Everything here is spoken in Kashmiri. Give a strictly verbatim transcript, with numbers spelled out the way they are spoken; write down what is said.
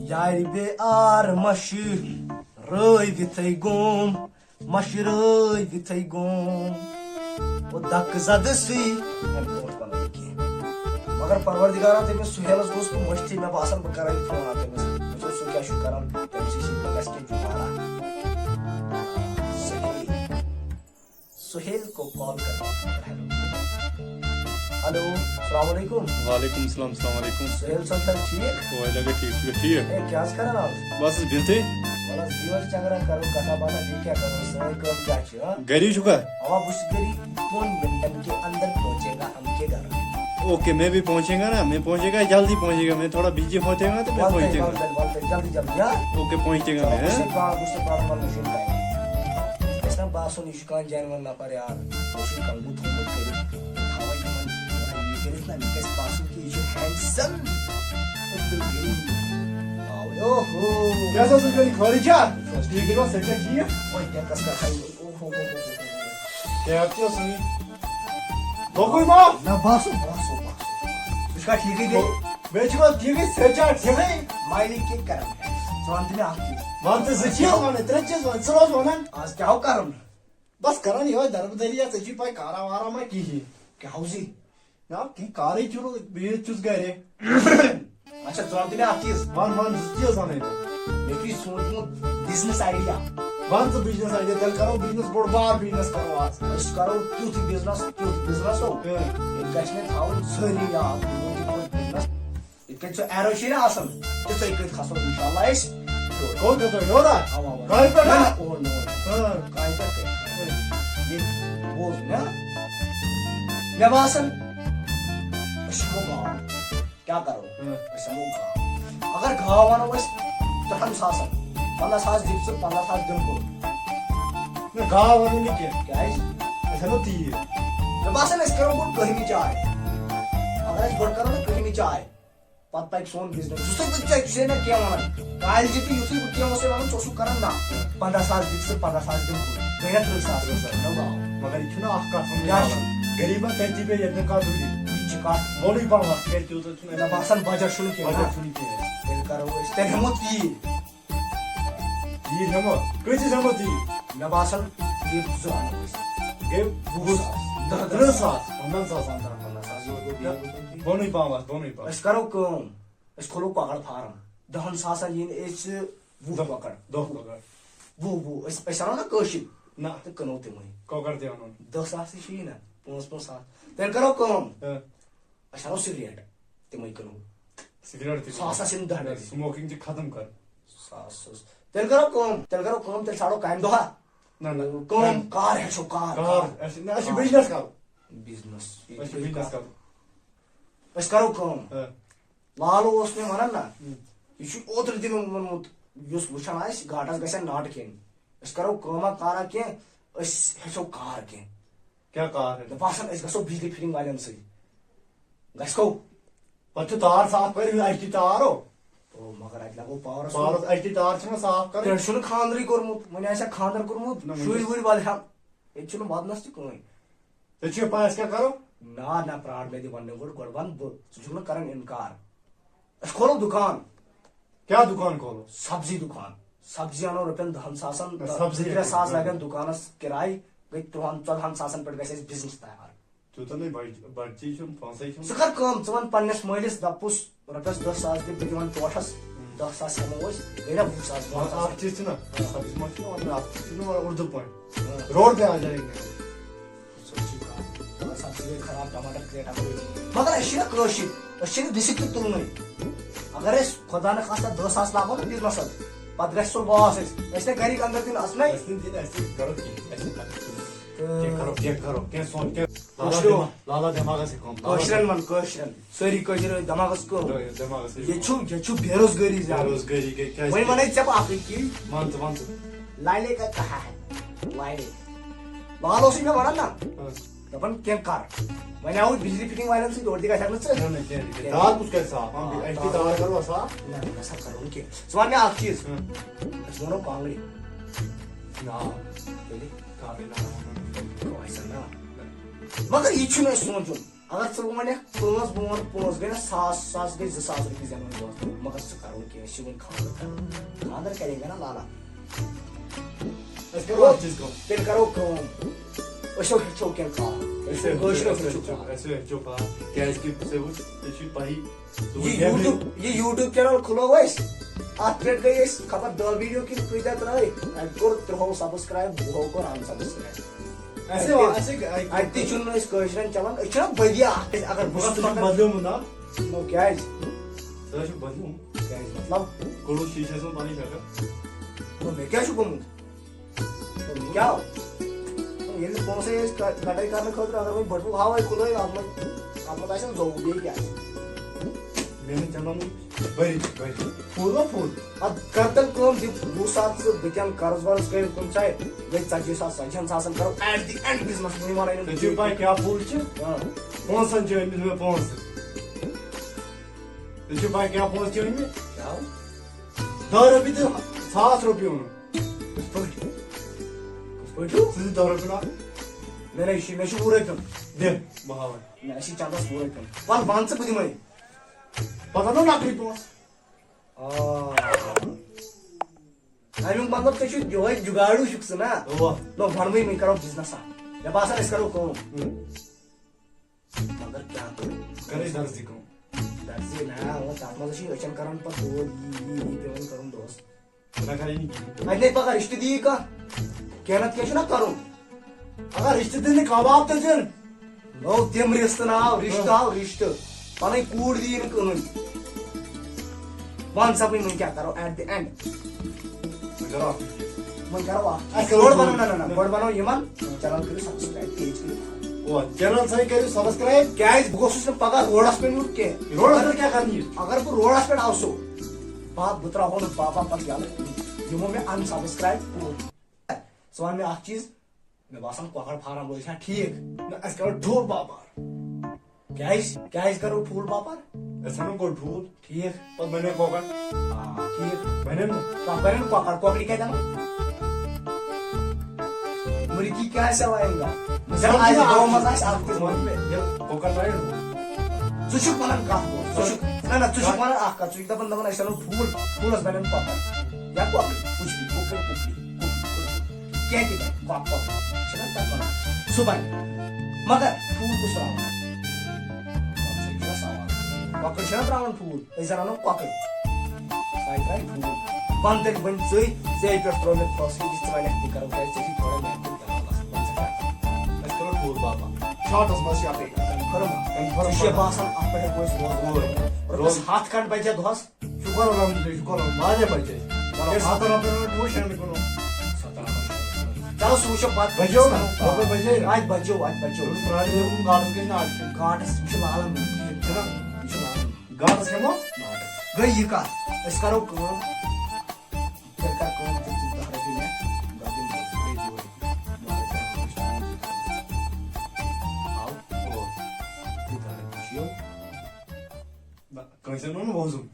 یارِ بے آر مشرٲوِتھے گوم، مشرٲوِتھے گوم۔ او دکہٕ زدٕ سٕے أمۍ برونٛٹھ پنُن کینٛہہ۔ مگر پروردگارا، تٔمِس سُہیلس گوٚژھ نہٕ مٔشتھٕے، مےٚ باسان، بہٕ کرٕ یہِ فون تٔمِس۔ بہٕ وٕچھو سُہ کیٛاہ چھُ کران، تٔمۍ سٕے سۭتۍ ما گژھِ کینٛہہ جُگاڑا۔ سُہیل۔ سُہیل کو کال کرنا۔ ہیلو۔ ہیلو، السلام علیکم۔ وعلیکم السلام، السلام علیکم۔ سُہیل صٲب چھا ٹھیٖک؟ او، لگے ٹھیٖک، ژٕ چھُکھا ٹھیٖک؟ ہے، کیٛاہ حظ کران آز؟ بس حظ بِہتھٕے۔ وَلہٕ حظ، دِیِو حظ چکرا، کرو کتھا باتھا، بیٚیہِ کیٛاہ کرو، سٲنۍ کٲم کیٛاہ چھِ، ہاں؟ گری چھُکھا؟ اوا، بہٕ چھُس گری، دۄن مِنٹن کے اندر پہنچے گا ہم کے گھر۔ اوکے، میں بھی پہنچے گا نا، میں پہنچے گا، جلدی پہنچے گا، میں تھوڑا بزی ہوتے گا تو میں وَلہٕ تیٚلہِ، پہنچے گا۔ وَلہٕ تیٚلہِ، وَلہٕ تیٚلہِ، جلدی، جلدی، ہاں؟ اوکے، پہنچے گا میں، چلو، بہٕ ہاں؟ چھُسے پرٛاران، بہٕ چھُسے پرٛاران، وَلہٕ مےٚ چھُنہٕ ٹایم۔ اَسہِ چھُنہ باسُن، یہِ چھُ کانٛہہ جینوَن نفر یار، مےٚ چھُ کنگوٗ تھوٚومُت کٔرِتھ۔ تھاوَے یِمَن، یہِ کٔرِتھ نہ، مےٚ گژھِ باسُن کہِ یہِ چھُ ہینڈسم عبدالغنی۔ آوے، اوہو۔ کیٛاہ سا ژٕ کَرِ خٲرٕے چھا؟ ٹھیٖک چھُوا؟ صحت چھا ٹھیٖک؟ وۄنۍ کیٛاہ کَس کَتھ ہاوِ؟ اوہو۔ کیٛاہ چھُ ژٕ؟ بۄکُے ما؟ نہ، باسُن، باسُن، باسُن۔ ژٕ چھُکھا ٹھیٖکٕے بیٚیہِ؟ بیٚیہِ چھُکھا ٹھیٖکٕے؟ صحت چھا ٹھیٖکٕے؟ مایلی کیٛاہ کَران؟ ژٕ وَن تہٕ مےٚ اَکھ چیٖز۔ وَن تہٕ زٕ چیٖز وَنٕنۍ، ترٛےٚ چیٖز وَن، ژٕ روز وَنان۔ آز کیٛاہ ہو کَرُن؟ بس کران یہے دربدری، ژےٚ چھُے پاے کارا وارا ما کِہیٖنۍ۔ کیٛاہ ہو زِ؟ نا، کِہیٖنۍ کارٕے چھُنہٕ، بِہِتھ چھُس گرے۔ اچھا، ژٕ وَن تہٕ مےٚ اکھ چیٖز۔ وَن، وَن، زٕ چیٖز وَنَے بہٕ۔ مےٚ چھُے سوٗنٛچمُت business idea۔ وَن ژٕ business idea، تیٚلہِ کرو business، بوٚڑ بار business کرو آز۔ أسۍ کرو تیُتھ business، تیُتھ business ہو، ہٕم۔ ییٚتہِ گژھِ مےٚ تھاوٕنۍ سٲری یاد، یِمو کِتھ پٲٹھۍ business۔ یِتھ کٔنۍ سُہ arrow چھُے نا آسان، تِتھَے کٔنۍ کھسو اِنشاءاللہ أسۍ ہیوٚر۔ کوٚت کھسو؟ ہیوٚر ہا؟ اَوا، اَوا۔ کامہِ پٮ۪ٹھ ہا؟ نہ، نہ، اور نہٕ، اور نہٕ۔ ہاں۔ کامہِ پٮ۪ٹھ کیٛاہ؟ ییٚتہِ بوز مےٚ۔ مےٚ باسان، أسۍ ہٮ۪مو گاو۔ کیٛاہ کَرو؟ ہاں۔ أسۍ ہٮ۪مو گاو۔ اگر گاو وَنو أسۍ تٕرٛہَن ساسَن، پنٛداہ ساس دِکھ ژٕ، پنٛداہ ساس دِمہٕ بہٕ۔ نہ، گاو وَنو نہٕ کینٛہہ۔ کیٛازِ؟ أسۍ اَنو تیٖر۔ مےٚ باسان، أسۍ کَرو گۄڈٕ کٔہمہِ چاے۔ اگر أسۍ گۄڈٕ کَرو نہ کٔہمہِ چاے، پتہٕ پکہِ سون business۔ یُس تۄہہِ بہٕ ژےٚ چھُسے نہ کینٛہہ وَنان۔ کالہِ تہِ یُتھُے بہٕ کینٛہہ اوسُے وَنان، ژٕ اوسُکھ کران نہ۔ پنٛداہ ساس دِتھ ژٕ، پنٛداہ ساس دِمہٕ بہٕ۔ گٔے نہ تٕرٛہ ساس۔ تٕرٛہ ساس۔ نہ باو۔ مگر یہِ چھُنہ اکھ کَتھ وَنُن کیٛاہ یَوٕ۔ چھُ؟ غریٖبَن تَتہِ تہِ پیٚیہِ ییٚتہِ نہٕ کانٛہہ ضروٗری۔ یہِ چھِ کَتھ۔ بوٚڑُے پَہم وَس کیٛازِ تیوٗتاہ چھُنہٕ مےٚ باسان budget چھُنہٕ کینٛہہ، budget نہ۔ چھُنہٕ کینٛہہ۔ تیٚلہِ کرو أسۍ، تیٚلہِ ہٮ۪مو تیٖر۔ تیٖر ہٮ۪مو؟ کۭتِس ہٮ۪مو تیٖر؟ مےٚ باسان، تیٖر زٕ اَنو أسۍ۔ گٔے وُہ ساس۔ دَہ، دَہ تٕرٛہ ساس۔ ساس، پنٛداہ ساس۔ پنٛداہ، پنٛداہ ساس، یورٕ گوٚو بیٚیہِ گوٚو تیٚلہِ۔ بۄنُے پہم وَس، بۄنُے پہم۔ أسۍ کرو کٲم، أسۍ کھولو کۄکر فارم۔ دَہَن ساسَن یِن أسۍ وُہ دَہ، کۄکر۔ دَہ کۄکر۔ وُہ، وُہ۔ أسۍ، أسۍ اَنو نہ کٲشِر۔ نہ۔ تہٕ کٕنو تِمَے۔ کۄکر تہِ اَنو۔ دَہ ساس تہِ چھِ یی نہ، پانٛژھ، پانٛژھ ساس۔ تیٚلہِ کرو کٲم۔ ہہ۔ أسۍ اَنو سِگریٹ، تِمَے کٕنو۔ سِگریٹ تہِ سُہ ہسا چھِنہٕ دَہ ڈَبہٕ۔ Smoking چھِ ختم کَرٕنۍ۔ سُہ ہسا اوس۔ تیٚلہِ کَرو کٲم، تیٚلہِ کَرو کٲم، تیٚلہِ ژھانٛڈو کامہِ دۄہا۔ نہ، نہ۔ کٲم، نہ۔ کار ہیٚچھو، کار، کار۔ کار۔ اَسہِ، نہ، اَسہِ چھُ آ۔ Business کَرُن۔ Business۔ اَسہِ چھُ business کَرُن۔ أسۍ کَرو کٲم۔ ہہ۔ لالو اوس مےٚ وَنان نہ، ہم۔ یہِ چھُ اوترٕ تہِ مےٚ ووٚنمُت، یُس وٕچھان آسہِ، گاٹَس گژھن ناٹہٕ کھیٚنۍ۔ أسۍ کَرو کٲمہ کارا کینٛہہ، أسۍ ہیٚچھو کار کینٛہہ۔ کیٛاہ کار ہے؟ مےٚ باسان، أسۍ گژھو بجلی fitting والٮ۪ن سۭتۍ۔ گژھو۔ پتہٕ چھُ تار صاف کٔرِتھ، اَسہِ تہِ تار ہو۔ او، مگر اَتہِ لگو powerس پاورس منٛز۔ اَسہِ تہِ تار چھِنہ صاف کَرٕنۍ۔ تیٚلہِ چھُنہٕ خانٛدرٕے کوٚرمُت، وۄنۍ آسہِ ہا خانٛدر کوٚرمُت، نہ، وۄنۍ شُرۍ گژھِ وُرۍ والہِ ہا۔ ییٚتہِ چھُنہٕ ودنس تہِ کٕہٕنۍ۔ ژےٚ چھُے پَے أسۍ کیٛاہ کَرو؟ نہ، نہ، پرٛار، مےٚ دِ وَننہٕ گۄڈٕ، گۄڈٕ وَن بہٕ، ژٕ چھُکھ نہٕ کَران اِنکار۔ أسۍ کھولو دُکان۔ کیٛاہ دُکان کھولو؟ سبزی دُکان۔ سبزی اَنو رۄپیَن دَہَن ساسَن، نہ، سبزی دَہ، ترٛےٚ ساس کھولو۔ لَگَن دُکانَس کِراے، گٔے تُرٛہَن، ژۄدہَن ساسَن پٮ۪ٹھ گژھِ اَسہِ business تیار۔ تیوٗتاہ نَے بَج-، بَجٹی چھُنہٕ، پونٛسَے چھُنہٕ۔ ژٕ کَر کٲم، ژٕ وَن پنٛنِس مٲلِس، دَپُس، رۄپیَس دَہ ساس دِ، بہٕ دِوَن ٹوٹھَس، ہُم۔ دَہ ساس ہٮ۪مو أسۍ، گٔے نہ وُہ ساس، وَن، وُہ ساس۔ اَکھ چیٖز چھُنہ، سبزی منٛز چھُنہ وَنان، اَکھ چیٖز چھُنہ وَنان اُردو پٲٹھۍ۔ ہاں۔ روڈ پہ آ جائیں گے۔ سبزی خراب، ٹماٹر کریٹ اَکھ۔ مگر أسۍ چھِنہ کٲشِرۍ، أسۍ چھِنہٕ رِسِک تہِ تُلنٕے۔ اگر أسۍ خۄدا نہ خاستہ دَہ ساس لاگو نہ businessس، پتہٕ گژھِ سُہ loss اَسہِ۔ أسۍ چھِنہ گرِکۍ اندر دِنۍ اَژنَے۔ اَسہِ چھِنہٕ دِنۍ، اَسہِ چھِ کرو کینٛہہ، اَسہِ چھِ کرو کینٛہہ۔ تہٕ کینٛہہ کرو، کینٛہہ کرو، کینٛہہ سونچ، کینٛہہ لالا کٲشریو۔ دٮ۪ماغ-، لالا دٮ۪ماغس سۭتۍ کٲم، لالا کٲشرٮ۪ن دٮ۪ماغ۔ وَن، کٲشرٮ۪ن سٲری کٲشِر دٮ۪ماغس کٲم۔ دٮ۪ماغس سۭتۍ ییٚتہِ کٲم۔ چھُ، ییٚتہِ چھُ بے روزگٲری زیادٕ۔ بے روزگٲری گٔے، کیٛازِ وۄنۍ کہِ؟ وَنے ژےٚ بہٕ اَکٕے چیٖز۔ وَن ژٕ، وَن ژٕ۔ لالے کا کہاں ہے؟ لالے۔ لال اوسُے مےٚ وَنان نا۔ ہاں۔ دَپان کینٛہہ کَر۔ وۄنۍ آوُس بجلی فِٹِنٛگ والٮ۪ن سۭتۍ، اورٕ تہِ گژھکھ نہٕ ژٕ۔ نہ، نہ، کینٛہہ، کینٛہہ۔ کینٛہہ۔ دار کُس کَرِ صاف؟ ہم آ، اَسہِ تہِ دار۔ دار کَرو صاف۔ نہ، نہ، نہ سا کَرو نہٕ کینٛہہ۔ ژٕ وَن مےٚ اَکھ چیٖز۔ ہاں۔ ناو۔ تیٚلہِ؟ کَرٕے ناو۔ کٲنٛسہِ ناو۔ نہ۔ مگر یہِ چھُنہٕ اَسہِ سونٛچُن۔ اگر ژٕ وۄنۍ یتھ پانٛژھ، بہٕ وَنہٕ پانٛژھ، گٔے نا ساس، ساس گٔے زٕ ساس رۄپیہِ زینان دۄہس، مگر ژٕ کرو کینٛہہ، أسۍ چھِ وۄنۍ خانٛدر کران، خانٛدر کرے گا نا لالا۔ أسۍ کرو اکھ چیٖز کٲم۔ تیٚلہِ کرو کٲم، أسۍ ہیٚچھو کینٛہہ کار، أسۍ ہیٚچھو، کٲشریو أسۍ ہیٚچھو ہیٚچھو، کار۔ أسۍ ہیٚچھو کار، کیازِ کہِ ژےٚ وٕچھ، ژےٚ چھُے پَیی، ژٕ یہِ وٕچھ یوٗٹیوب، یہِ یوٗٹیوب چینل کھُلوو اَسہِ، اَتھ پٮ۪ٹھ گٔے أسۍ خبر دَہ ویٖڈیو کِنہٕ کۭتیٛاہ ترٛٲے، اَتہِ کوٚر ترٛہو سبسکرایب، وُہو کوٚر انسبسکرایب۔ اَسہِ اَسہِ اَتہِ تہِ چھُنہٕ أسۍ کٲشرٮ۪ن چلان، أسۍ چھِنہ بدیا۔ اگر بہٕ چھُس پکان، بدلیومُت نا، نو کیٛازِ؟ ژٕ حظ چھُکھ بدلیومُت۔ کیٛازِ مطلب؟ کوٚڑُکھ شیٖشس منٛز پنٕنۍ شکل۔ نو مےٚ کیٛاہ چھُ گوٚمُت؟ نو مےٚ کیٛاہ؟ نو ییٚلہِ نہٕ پونٛسَے ٲسۍ ک-، کٹٲے کرنہٕ خٲطرٕ، اگر وۄنۍ بٔٹوٕ ہاوَے کُلٲے، اَتھ منٛز، اَتھ منٛز آسن زوٚو، بیٚیہِ کیٛاہ آسہِ؟ مےٚ نہٕ چلان بٔرِتھ بٔرِتھ۔ فُل نا فُل۔ اَدٕ کر تیٚلہِ کٲم، دِ وُہ ساس ژٕ، بہٕ دِمہٕ قرض ورض کٔرِتھ کُنہِ جایہِ، گٔے ژتجی ساس، ژتجی ہن ساسن کرو at the end business، وۄنۍ وَنَے نہٕ ژےٚ چھُے پَے کیٛاہ فُل چھِ؟ آ۔ پونٛسن چھِ أمِس مےٚ پونٛسہٕ۔ ژےٚ چھُے پَے کیٛاہ پونٛسہٕ چھِ أمِس؟ کیٛاہ؟ دَہ رۄپیہِ تہٕ ساس رۄپیہِ اوٚنُم۔ کِتھ پٲٹھۍ؟ کِتھ پٲٹھۍ چھُ؟ ژٕ دِ دَہ رۄپیہِ نا۔ مےٚ نَے چھُ، مےٚ چھُ وُہ رۄپیُن۔ دِ، بہٕ ہاوَے۔ مےٚ چھِ چندس وُہ رۄپیُن۔ وَلہٕ وَن ژٕ، بہٕ دِمَے۔ پَتہٕ اَنو نقلی پونٛسہٕ۔ آ۔ اَمیُک مطلب، ژےٚ چھُ یِہوٚے جُگاڑوٗ چھُکھ ژٕ نا؟ اَوا۔ نہ، وَنوٕے، وۄنۍ کَرو بِزنَس اَکھ۔ مےٚ باسان، أسۍ کَرو کٲم۔ ہُم۔ مگر کیٛاہ کَرو؟ کَرٕے درزی کٲم۔ درزی نا، وۄنۍ تَتھ منٛز چھِ أچھَن کَران پَتہٕ دود، یی، یی، یی پٮ۪وان کَرُن دۄہَس۔ ژٕ نہ کَرٕے نہٕ کِہیٖنۍ۔ اَتہِ نَے پَگاہ رِشتہٕ دِیہِ کانٛہہ؟ کینٛہہ نَتہٕ کینٛہہ چھُنہ کَرُن۔ اگر رِشتہٕ دِنہٕ کباب تہِ دِن۔ نو تِم رِشتہٕ ناو، رِشتہٕ آو رِشتہٕ۔ پَنٕنۍ کوٗر دِیہِ نہٕ کٕہٕنۍ۔ وَن سا وۄنۍ، وۄنۍ کیٛاہ کَرو at the end؟ وۄنۍ کَرو اَکھ چیٖز۔ وۄنۍ کَرو اَکھ۔ اَسہِ کَرو گۄڈٕ ٹھوٗل۔ بَنو، نہ، نہ، نہ، گۄڈٕ بَنو یِمَن، channel کٔرِو subscribe، page کٔرِو follow۔ او، channel سٲنۍ کٔرِو subscribe۔ کیٛازِ بہٕ گوٚژھُس نہٕ پَگاہ روڈَس پٮ۪ٹھ یُن کینٛہہ۔ روڈَس پٮ۪ٹھ کیٛاہ کَرنہِ یُن؟ اگر بہٕ روڈَس پٮ۪ٹھ آسو، بہٕ، بہٕ ترٛاوہو نہٕ بابا پَتہٕ یَلہٕ۔ یِمو مےٚ unsubscribe کوٚر۔ ژٕ وَن مےٚ اَکھ چیٖز، مےٚ باسان کۄکَر فارم روزِ ہا ٹھیٖک۔ نہ، اَسہِ کَرو ٹھوٗل باپار۔ کیٛازِ؟ کیٛازِ کَرو ٹھوٗل باپار؟ أسۍ اَنو گۄڈٕ ٹھوٗل، ٹھیٖک۔ پَتہٕ بَنہِ کۄکَر۔ آ، ٹھیٖک۔ بَنن نہٕ؟ تَتھ بَنن کۄکَر، کۄکرِ کیٛاہ دَپان؟ مرغی کیا سیوائیں گا؟ سمجھ آسہِ گاو اَکھ منٛز چیٖز۔ آسہِ اَکھ تہِ منٛز۔ ییٚلہِ کۄکَر بَنن۔ ژٕ چھُکھ وَنان کَتھ گوٚو؟ ژٕ چھُکھ، نہ، نہ، ژٕ چھُکھ وَنان اَکھ کَتھ۔ ژٕ چھُکھ دَپان، دَپان، أسۍ اَنو ٹھوٗل، ٹھوٗلَس بَنن کۄکَر۔ یا کۄکٕر، کُچھ بھی، کُکٕر، کُکٕر، کُکٕر۔ کینٛہہ تہِ بَنہِ، کۄکَر، کۄکَر۔ چھِنہ تَتھ وَنان؟ سُہ بَنہِ۔ مگر ٹھوٗل کُس ترٛاوان؟ ژٕ چھُکھ سوال۔ کۄکٕر چھِنہ ترٛاوان ٹھوٗل؟ أسۍ زَن اَنو کۄکٕر۔ سۄے ترٛایہِ ٹھوٗل۔ وَن تیٚلہِ وۄنۍ ژٕے، ژےٚ پٮ۪ٹھ ترٛوو مےٚ فٲصلہٕ، یہِ ژٕ وَنکھ تہِ کَرو، کیٛازِ ژےٚ چھُے تھوڑا محنت تہِ کَران اَصٕل۔ وۄنۍ ژٕ کَر۔ أسۍ کَرو ٹھوٗل باپار۔ شاٹَس منٛز چھِ اَکٕے۔ Confirm۔ Confirm۔ ژےٚ چھُے باسان، اَتھ پٮ۪ٹھ ہٮ۪کو أسۍ روزٕ روزٕ۔ رۄپیَس ہَتھ کھنٛڈ بَچہِ دۄہَس۔ شُکر الحمدللہ، شُکر الحمدللہ، واریاہ بَچہِ اَسہِ۔ چلو، ہَتھ رۄپیَن رَٹو شٮ۪ن کُنو۔ چلو، سُہ وٕچھو پَتہٕ۔ بَچو نا؟ لگ بگ بَچے نا؟ اَتہِ بَچو، اَتہِ بَچو۔ یہِ چھُ پرٛانہِ یوٗتمُن گاڈَس گژھِ نہٕ اَتھ کھیوٚن۔ گاڈَس، یہِ چھُ لالَن، چھُنہ؟ یہِ چھُ لالَن۔ گاڈَس کھٮ۪مو؟ گٔے یہِ کَتھ، أسۍ کَرو کٲم۔ تیٚلہِ کَر کٲم، تِم دَہ رۄپیہِ مےٚ، بہٕ دِمہٕ بیٚیہِ دُہٲے۔ آو؟ او۔ یہِ دَہ رۄپیہِ چھِ یِم۔ نہ، کٲنٛسہِ اَنو نہٕ وۄزُم۔